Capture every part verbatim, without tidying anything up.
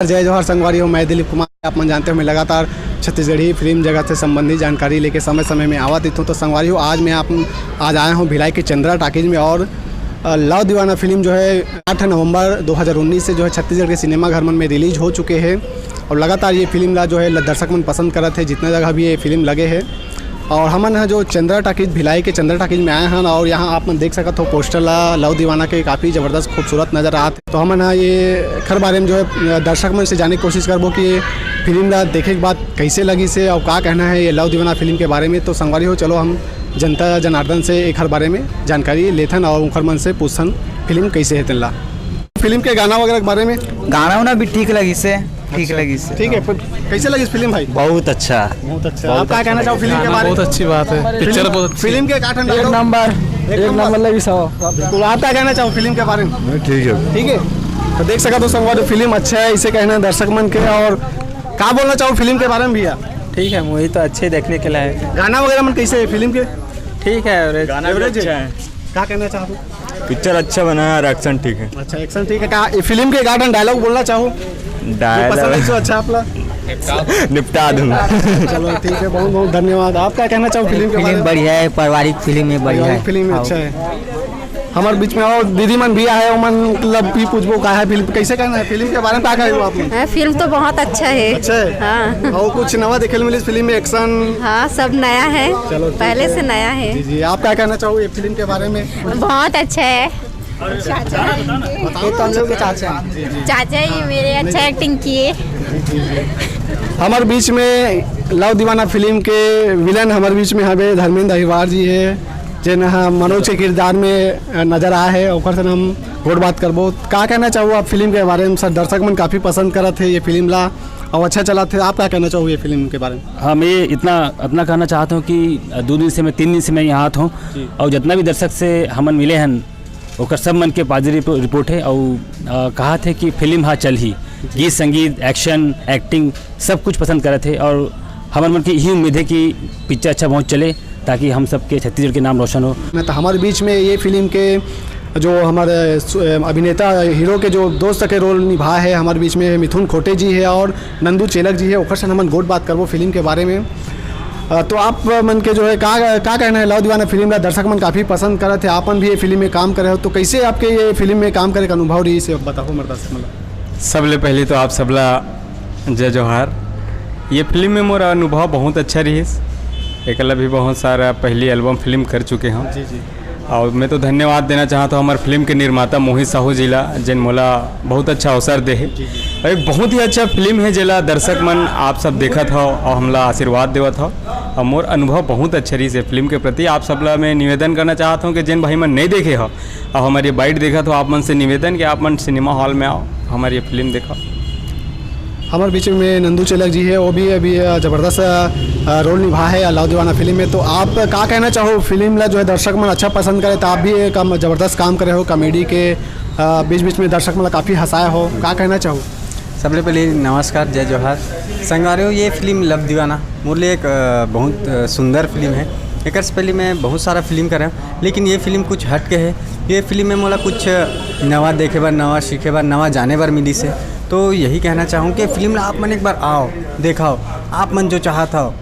जय जोहार संगवारी हो, मैं दिलीप कुमार। आप मन जानते हो, मैं लगातार छत्तीसगढ़ी फिल्म जगत से संबंधित जानकारी लेके समय समय में आवत रहता हूँ। तो संगवारी हो, आज मैं आप आज आया हूँ भिलाई के चंद्रा टाकीज में और अ, लव दीवाना फिल्म जो है आठ नवंबर दो हज़ार उन्नीस से जो है छत्तीसगढ़ के सिनेमा घर मन में रिलीज हो चुके हैं और लगातार ये फिल्म ला जो है ल- दर्शक मन पसंद करत है। जितना जगह भी ये फिल्म लगे है और हमन ह जो चंद्रा टाकीज, भिलाई के चंद्रा टाकीज में आए हैं और यहाँ आप मन देख सकत हो पोस्टर ला लव दीवाना के काफ़ी ज़बरदस्त खूबसूरत नज़र आत है। तो हमन ह ये एखर बारे में जो है अ, दर्शक मन से जाने की कोशिश करबो कि ये फिल्म ला देखे के बाद कैसे लगी से और का कहना है ये लव दीवाना फिल्म के बारे में। तो संगवारी हो, चलो हम जनता जनार्दन से एखर बारे में जानकारी लेथन और उनकर मन से पूछथन फिल्म कैसे है तेन ला। फिल्म के गाना वगैरह के बारे में? गाना वाना भी ठीक लगी से, ठीक लगी से। ठीक है, पर कैसे लगी फिल्म भाई? बहुत अच्छा। बहुत अच्छा। आप का कहना चाहो फिल्म के बारे में? बहुत अच्छी बात है, पिक्चर बहुत अच्छी। फिल्म के का ठन एक डायलॉग? नंबर, एक एक नंबर। नंबर लगी सौ। बिल्कुल, आप का कहना चाहो फिल्म के बारे में? नहीं, ठीक है। ठीक है, तो देख सकत हो संगवारी, फिल्म अच्छा है, इसे कहना है दर्शक मन के। और का बोलना चाहो फिल्म के बारे में भैया? ठीक है, मूवी तो अच्छे देखने के लायक है। गाना वगैरह मन कैसे है फिल्म के? ठीक है, एवरेज। गाना भी एवरेज अच्छा है। है। का कहना चाहो? पिक्चर अच्छा बना है और एक्शन ठीक है। अच्छा, एक्शन ठीक है। का ये फिल्म के का ठन डायलॉग बोलना चाहो? जो पसंद है डायलॉग सो अच्छा आपला? निपटा दूंगा। चलो ठीक है, बहुत बहुत धन्यवाद। आप का कहना चाहो फिल्म के बारे फिल्म में? बढ़िया है, पारिवारिक फिल्म है, बढ़िया पारिवारिक है। फिल्म हाँ। अच्छा है। हमारे बीच में और दीदी मन भी आए, उमन मतलब भी पूछबो का है फिल्म, कैसे कहना है फिल्म के बारे में, का कहेबो आप मन? हाँ, फिल्म तो बहुत अच्छा है। अच्छा है? हाँ। और कुछ नवा देखे मिली फिल्म में, एक्शन? हाँ, सब नया है। चलो, ठीक पहले है। से नया है। जी जी, आप क्या कहना चाहोगे फिल्म के बारे में? बहुत अच्छा है। ये तो हम लोग के चाचा हैं। चाचा ही मेरे अच्छा एक्टिंग किए। हमारे बीच में लव दीवाना फिल्म के विलेन हमारे बीच में हवे धर्मेंद्र अहिरवार जी है, जेन ह मनोज के किरदार में नजर आए है। ओकर से हम गोठ बात करबो। का कहना चाहो आप फिल्म के बारे में? सर, दर्शक मन काफी पसंद करत है ये फिल्म ला और अच्छा चलत है। आप का कहना चाहो ये फिल्म के बारे में? हाँ, मैं इतना इतना कहना चाहता हूँ कि दो दिन से मैं, तीन दिन से मैं यहाँ आता हूँ जी। और जितना भी दर्शक से हमन मिले हैं, ओकर सब मन के पॉजिटिव रिपो-, रिपोर्ट है और, अ, कहा थे कि फिल्म हा चल ही, गीत संगीत, एक्शन, एक्टिंग, सब कुछ पसंद करत है और हमर मन की यही उम्मीद है कि पिक्चर अच्छा बहुत चले, ताकि हम सबके छत्तीसगढ़ के नाम रोशन हो। मैं तो हमारे बीच में ये फिल्म के जो हमारे सु-, अभिनेता हीरो के जो दोस्त के रोल निभा है हमारे बीच में मिथुन खोटे जी है और नंदू चेलक जी है, ओकर से हमन गोठ बात करबो फिल्म के बारे में। अ, तो आप मन के जो है का, का कहना है लव दीवाना फिल्म ला दर्शक मन काफी पसंद करत है, आपन भी ये फिल्म में काम करे हो, तो कैसे आपके ये फिल्म में काम करे का अनुभव रही से बताओ हमारे दर्शक मन ला। सबले पहले तो आप सबला जय जोहार। ये फिल्म में मोर अनुभव बहुत अच्छा रहिस, एकला भी बहुत सारा पहली एल्बम फिल्म कर चुके हूँ। जी जी। और मैं तो धन्यवाद देना चाहता हूँ हमारे फिल्म के निर्माता मोहित साहू जी ला, जिन मोला बहुत अच्छा अवसर दे हे। जी जी। और एक बहुत ही अच्छा फिल्म है, जेला दर्शक मन आप सब देखत हो और हमला आशीर्वाद देवत हो और मोर अनुभव बहुत अच्छा रहिस ये फिल्म के प्रति। आप सबला मैं निवेदन करना चाहता हूँ कि जिन भाई मन नहीं देखे हो और हमारे बाइट देखत हो, आप मन से निवेदन कि आप मन सिनेमा हॉल में आओ, हमारी ये फिल्म देखो। हमारे बीच में नंदू चेलक जी है, वो भी अभी, अ, जबरदस्त, अ, अ, रोल निभा है लव दीवाना फिल्म में। तो आप का कहना चाहो फिल्म ला जो है दर्शक मन अच्छा पसंद करे, तो आप भी एक काम, जबरदस्त काम करे हो कॉमेडी के, अ, बीच बीच में दर्शक मन ला काफी हंसाए हो, का कहना चाहो? सबले पहले नमस्कार, जय जोहार। संगवारी हो, ये फिल्म लव दीवाना मोर लिए एक, अ, बहुत, अ, सुंदर फिल्म है। एकर से पहले मैं बहुत सारा फिल्म करे हूँ, लेकिन ये फिल्म कुछ हट के है। ये फिल्म में मोला कुछ नवा देखे बर, नवा सीखे बर, नवा जाने बर मिलिस हे। तो यही कहना चाहूँ कि फिल्म ला आप मन एक बार आओ, देखाओ, आप मन जो चाहत हो,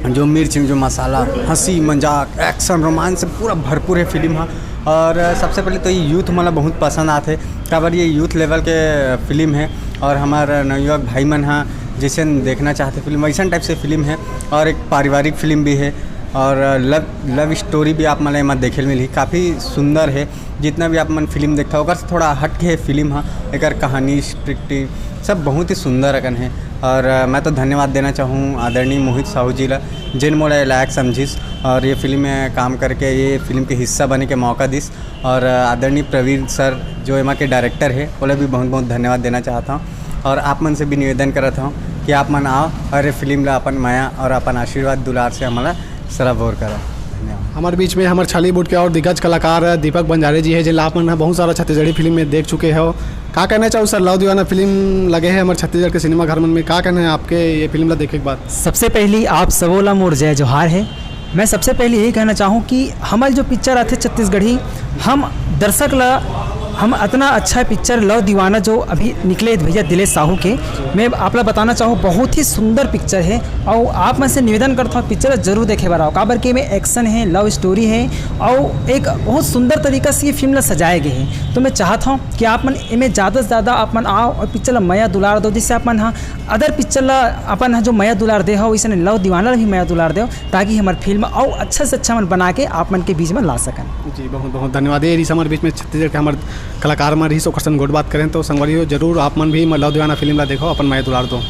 जो मिर्च, जो मसाला, हंसी, मजाक, एक्शन, रोमांस से पूरा भरपूर है फिल्म हा। और सबसे पहले तो ये यूथ मोला बहुत पसंद आथे, काबर ये यूथ लेवल के फिल्म है और हमार नवयुवक भाई मन हा जैसन देखना चाहते फिल्म, वैसन टाइप से फिल्म है और एक पारिवारिक फिल्म भी है और लव, लव स्टोरी भी आप मन ला एमा देखे ल मिलही, काफ़ी सुंदर है। जितना भी आप मन फिल्म देखता हो, ओकर से थोड़ा हट के है फिल्म हा, एकर कहानी, स्क्रिप्ट सब बहुत ही सुंदर अकन है। और अ, मैं तो धन्यवाद देना चाहूँ आदरणीय मोहित साहू जी ला, जिन मोला ये लायक समझिस और ये फिल्म में काम करके, ये फिल्म के हिस्सा बने के मौका दिस। और अ, आदरणीय प्रवीण सर, जो एमा के डायरेक्टर है, ओला भी बहुत बहुत धन्यवाद देना चाहता हूँ। और आप मन से भी निवेदन करत हूँ कि आप मन आओ और ये फिल्म ला अपन मया और अपन आशीर्वाद दुलार से हमला सराबोर करो। धन्यवाद। हमारे बीच में हमारे छालीवुड के और दिग्गज कलाकार दीपक बंजारे जी है, जिन ला आप मन बहुत सारा छत्तीसगढ़ी फिल्म में देख चुके हो। का कहना चाहो सर, लव दीवाना फिल्म लगे है हमारे छत्तीसगढ़ के सिनेमा घर मन में, का कहना है आपके ये फिल्म ला देखे के बाद? सबसे पहली आप सबो ला मोर जय जोहार है। मैं सबसे पहले यही कहना चाहूँ कि हमारी जो पिक्चर आथे छत्तीसगढ़ी, हम दर्शक ला हम अतना अच्छा पिक्चर लव दीवाना जो अभी निकले हे भैया दिलेश साहू के, मैं आप ला बताना चाहूँ, बहुत ही सुंदर पिक्चर हे। और आप मन से निवेदन करता हूँ, पिक्चर जरूर देखे बर आओ, काबर के एमे एक्शन हे, लव स्टोरी हे और एक बहुत सुंदर तरीका से ये फिल्म ला सजाए गए हे। तो मैं चाहता हूँ कि आप मन एमे ज़्यादा से ज़्यादा आप मन आओ और पिक्चर ला मया दुलार दो, जिससे आप मन हाँ अदर पिक्चर ला अपन हाँ जो मया दुलार दे हो, वैसे लव दीवाना ला भी मया दुलार दे हो, ताकि हमार फिल्म और अच्छा से अच्छा मन बना के आप मन के बीच में ला सकन। जी, बहुत बहुत धन्यवाद। ये रहिस हमर बीच में छत्तीसगढ़ के हमर कलाकार मन रहिस, ओकर संग गोठ बात करेन। तो संगवारी हो, जरूर आप मन भी लव दीवाना फिल्म ला देखो, अपन मया दुलार दो।